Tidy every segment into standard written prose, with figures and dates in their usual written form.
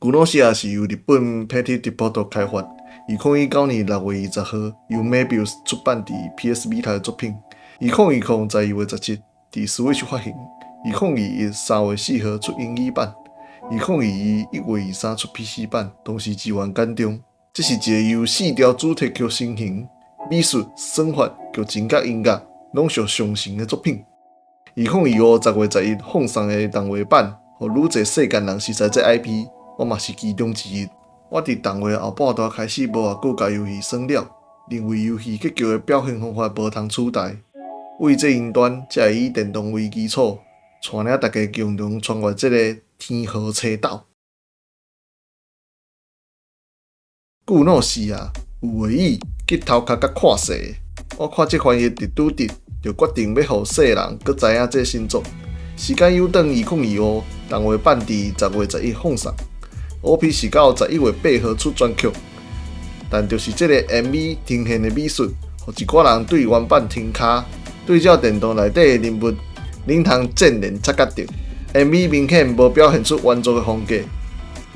古諾西亞是由日本 Petit Depot 開發，2019年6月20號由 Moebius 出版佇 PS Vita 的作品。2020年12月17佇 Switch 發行，2021年3月4號出英語版，2021月23出 PC 版，同時支援簡中。這是一个由四條主題曲成型、美術、算法、劇情佮音樂攏屬上乘的作品。2025年10月11放送的動畫版，予愈濟世間人熟似這 IP，我嘛是其中之一。我佇動畫後半段開始無偌久共遊戲耍了，認為遊戲結局的表現方法無通取代。為這雲端才會以電動為基礎，帶領大家共同穿越這个天河車道。古諾西亞有話語激頭殼佮看勢。我看這翻譯佇拄佇，就決定欲予世人閣知影這新作。時間右轉2025，動畫版佇10月11放送。OP 是到11月8號出全曲，但就是這个 MV 呈現的美術，予一寡人對原版停跤。對照電動內底的人物，恁通漸然察覺著，MV 明顯無表現出原作的風格。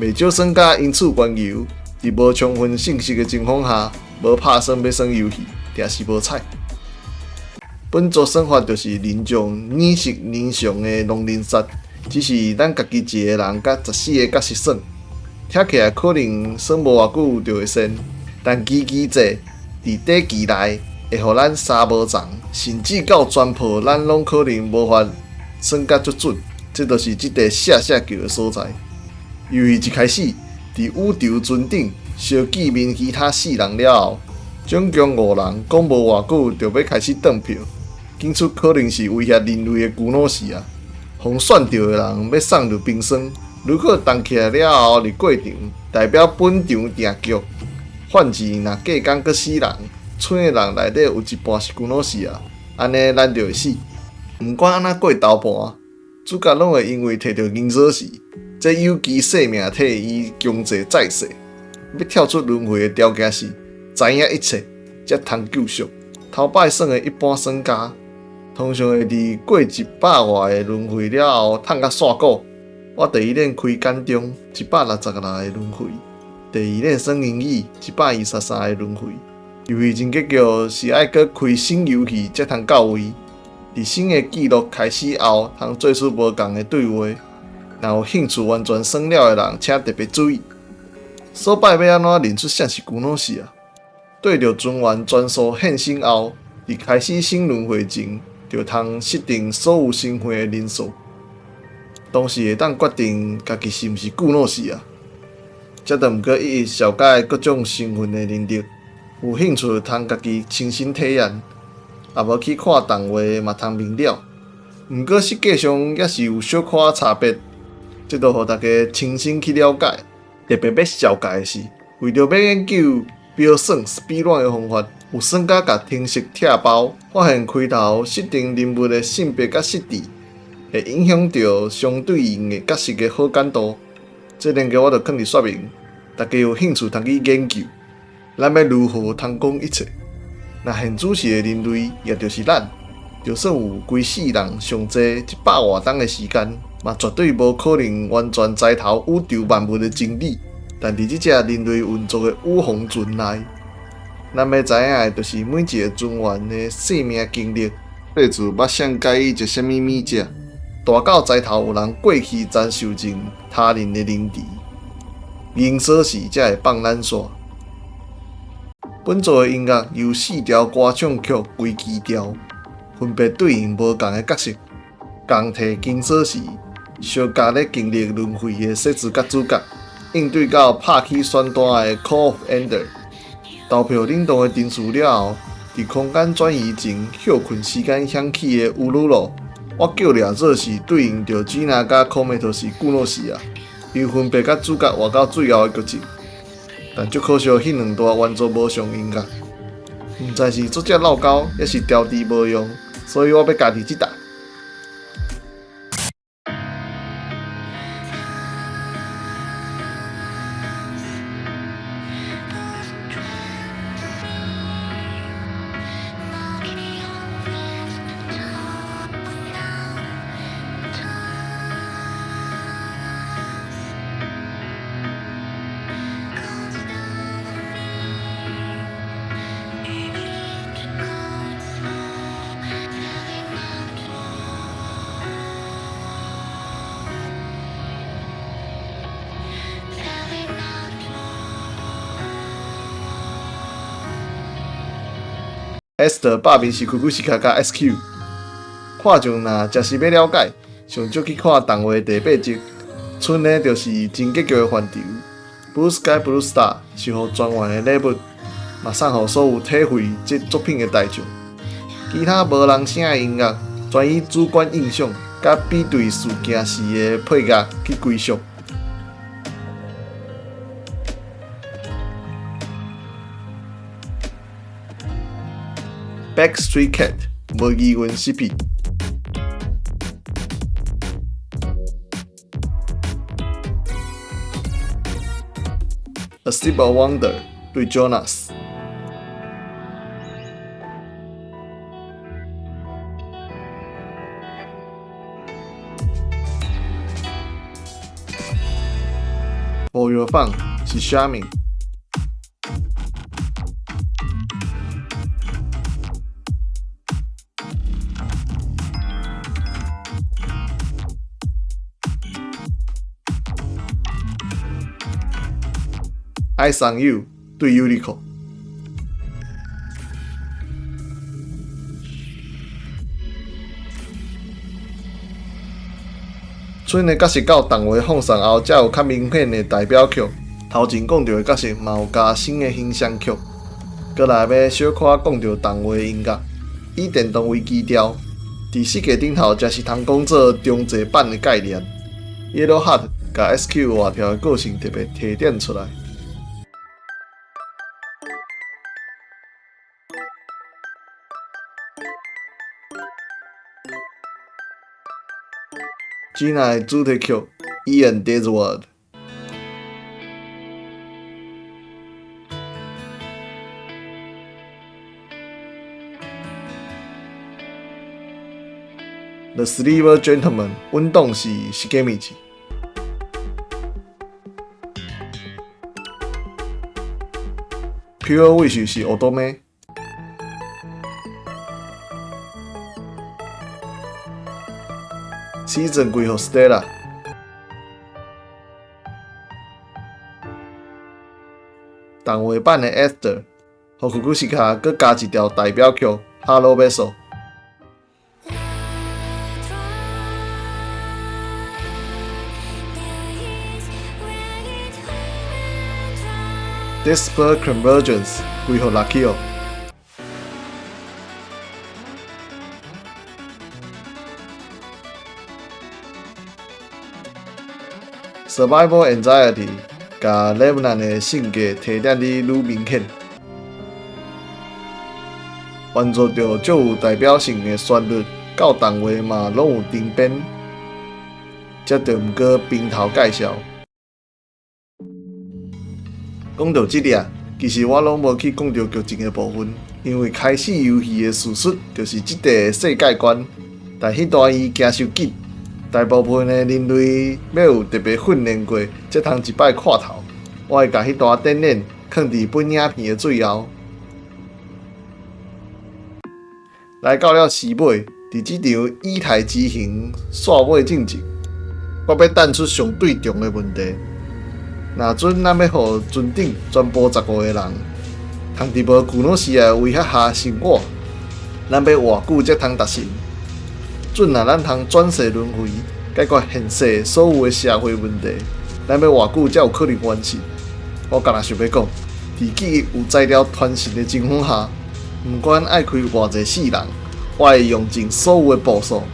袂少耍家因此緣由，佇無充分信息的情況下，無拍算欲耍遊戲，定是無彩。本作算法就是人將耳熟能詳的狼人殺，只是咱家己一个人佮14个角色耍，聽起來可能耍無偌久就會仙，但機機制佇短期內會予咱三無鏢，甚至到全破，咱攏可能無法耍甲足準。這就是這塊下下橋的所在。遊戲一開始，佇宇宙船頂相見面其他四人了後，總共五人講無偌久就欲開始斷票，檢出可能是威脅人類的古諾西亞。予選著的人欲送入冰霜，如果凍起來了後，佇過場代表本場定局。反之，若過工閣死人，剩的人內底有一半是古諾西亞，按呢咱就會死。毋管按怎過頭盤，主角攏會因為提著銀鎖匙，這有機生命體伊強制再世，欲跳出輪迴的條件是知影一切，才通救贖。頭擺耍的一般耍家，通常會佇過一百外个輪迴了後，褪甲煞股。我第一輪開簡中166個輪迴，第二輪耍英語123個輪迴。遊戲真結局是愛閣開新遊戲才通到位。佇新的記錄開始後，通做出無仝的對話。若有興趣完全耍了的人，請特別注意。所擺欲按怎認出啥是古諾西亞？對著船員全數獻身後，佇開始新輪迴前，就通設定所有身份的人數，同時會當決定家己是毋是古諾西亞。這就毋過一一紹介各種身份的能力。有興趣通家己親身體驗，也無去看動畫嘛通明了。毋過設計上猶是有小可差別，這就予大家親身去了解。特別欲紹介的是，為著欲研究標算 speedrun 的方法，有耍家共程式拆包，發現開頭設定人物的性別佮設置，會影響著相對應的角色的好感度。這連結我就囥佇說明，大家有興趣通去研究。咱欲如何通講一切？若現主時的人類，也就是咱，就算有規世人上濟100外冬的時間，嘛絕對無可能完全知透宇宙萬物的真理。但佇這隻人類運作的宇航船內，咱欲知影的，就是每一个船員的生命經歷，各自捌啥佮意食啥物物食，大到知透有人過去曾受盡他人的凌遲，銀鎖匙才會放咱煞。本作的音樂由四條歌唱曲為基調，分別對應無仝的角色，仝提金鎖匙，相佮咧經歷輪迴的設置佮主角，應對到拍起選單的 Call of Ender，投票冷凍的陳詞了後，佇空間轉移前歇睏時間響起的烏魯魯，我叫掠做是對應著吉娜佮科梅特是古諾西亞，伊分別佮主角活到最後的劇情。但足可惜，彼兩段原作無上音樂，毋知是作者落勾，抑是調治無用，所以我欲加佇這搭。Esther 拍面是 Kukushika 佮 SQ。看上若誠是欲了解，上少去看動畫第八集，賰的就是真結局的範疇。Blue Sky Blue Star 是予全員的禮物，嘛送予所有體會這作品的大眾。其他無人聲的音樂，全以主觀印象佮比對事件時的配樂去歸屬。Backstreet Cat 無疑問失彼。A Sip of Wonder 對 Jonas。For Your Fun 是 Charming。Eyes on You 對 Yuriko。賰的角色到動畫放送後，才有較明顯的代表曲。頭前講著的角色嘛有加新的形象曲。閣來欲小可講著動畫音樂，以電動為基調，佇世界頂頭才是通講做重製版的概念。Yellow Heart 共 SQ 活跳的個性特別提點出來。Gina 的主題曲《Ian Desword》。The Silver Gentleman 穩當是 Shigemichi。Pure Wish 是 Otome。 Season 歸予 Stella。動畫版的 Esther，予 Kukushika 閣加一條代表曲《Hollow Vessel》。Desperate Convergence 歸予 Luckio。Survival Anxiety 共 Revenant 的性格提點得愈明顯，原作著足有代表性的旋律，到動畫嘛攏有重編，這著毋閣平頭介紹。講到這裡，其實我攏無去講著劇情的部分，因為開始遊戲的事實就是這塊世界觀，但彼段伊行傷緊。大部分的人類欲有特別訓練過，才通一擺看透。我會共彼段展演囥佇本影片的最後。來到了時尾，佇這場以太之行煞尾進前，我欲擲出上對重的問題：若準咱欲予船頂全部15個人，通佇無庫諾西亞的威脅下生活，咱欲偌久才通達成？準若咱通轉世輪迴，解決現世所有的社會問題，咱欲偌久才有可能完成？我干焦想欲講，佇記憶有材料傳承的情況下，毋管愛開偌濟世人，我會用盡所有的步數，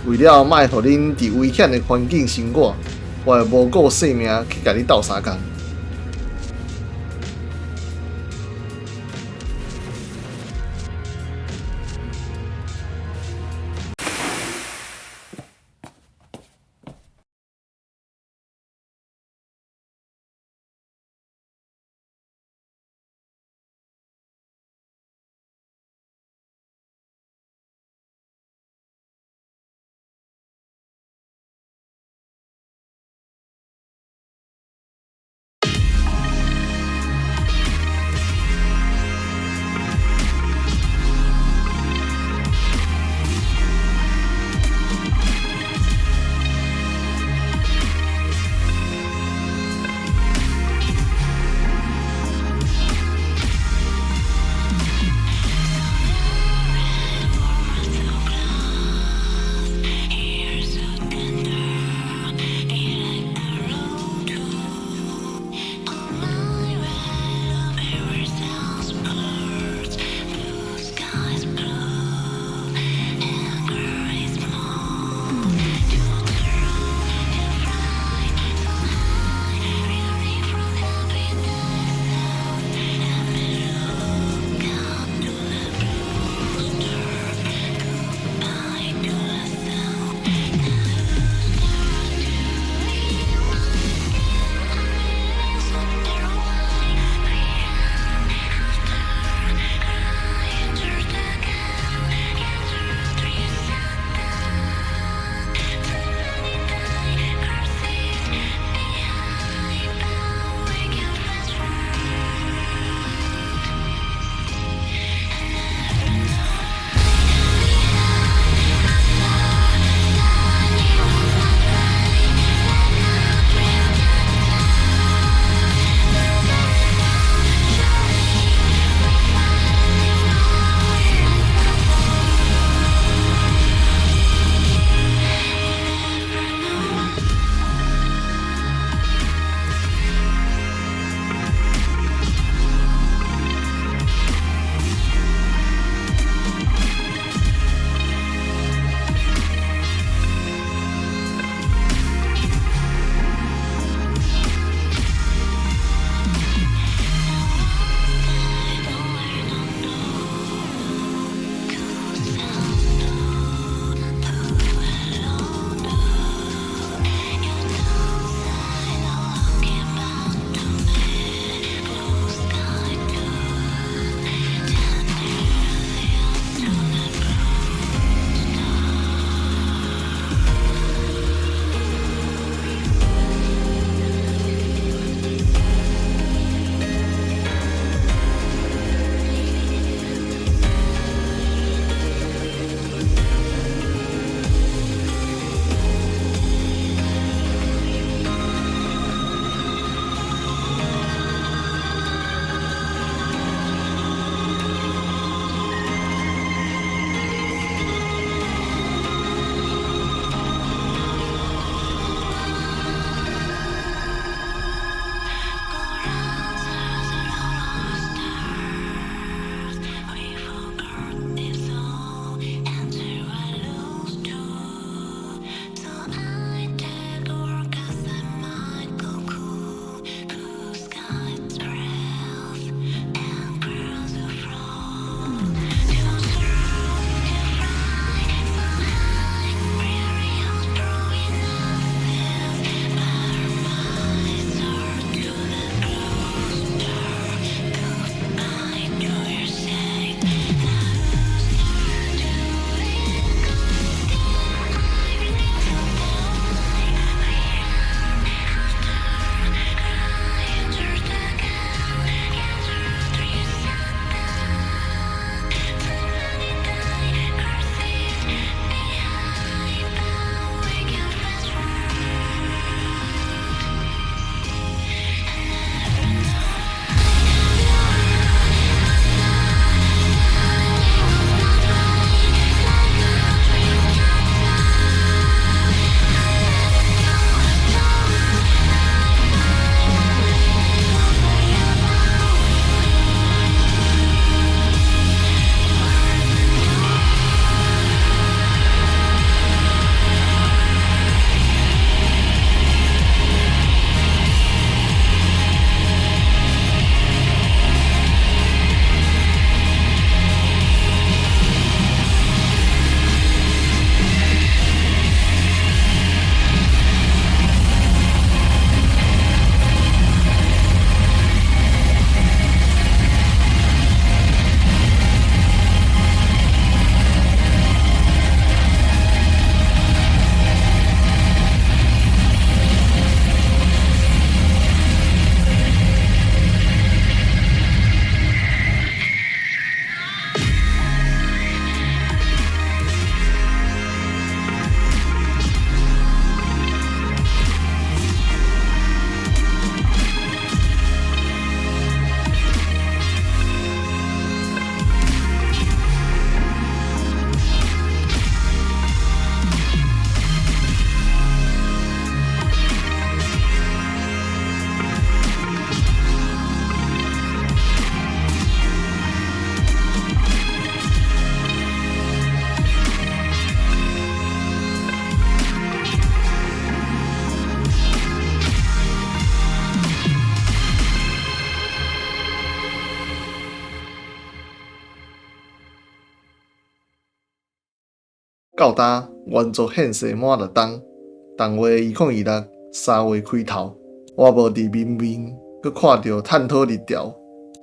為了莫予恁佇危險的環境生活，我會無顧性命去共你鬥相共。到今原作現世滿六冬，動畫2026 3月開頭，我無佇面面閣看著探討日潮，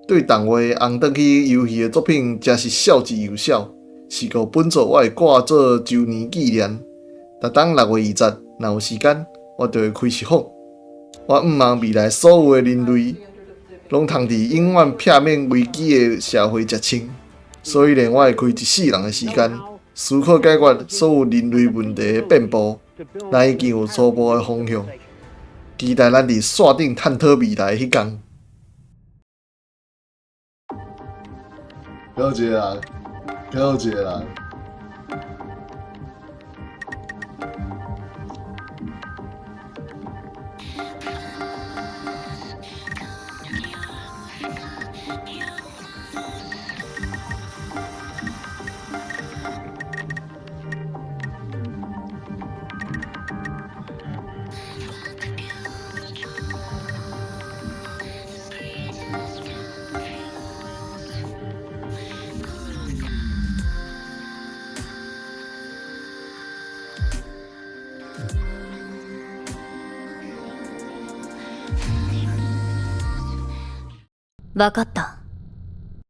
對動畫紅轉去遊戲的作品誠是少之又少。是故本作我會掛做週年紀念。逐冬6月20，若有時間，我就會開始放。我向望未來所有的人類，攏通佇永遠避免危機的社會食穿。所以呢，我會開一世人的時間，思考解決所有人類問題的變步。咱已經有初步的方向，期待咱佇線頂探討未來的彼工。閣有一個人，閣有一個人。わかった。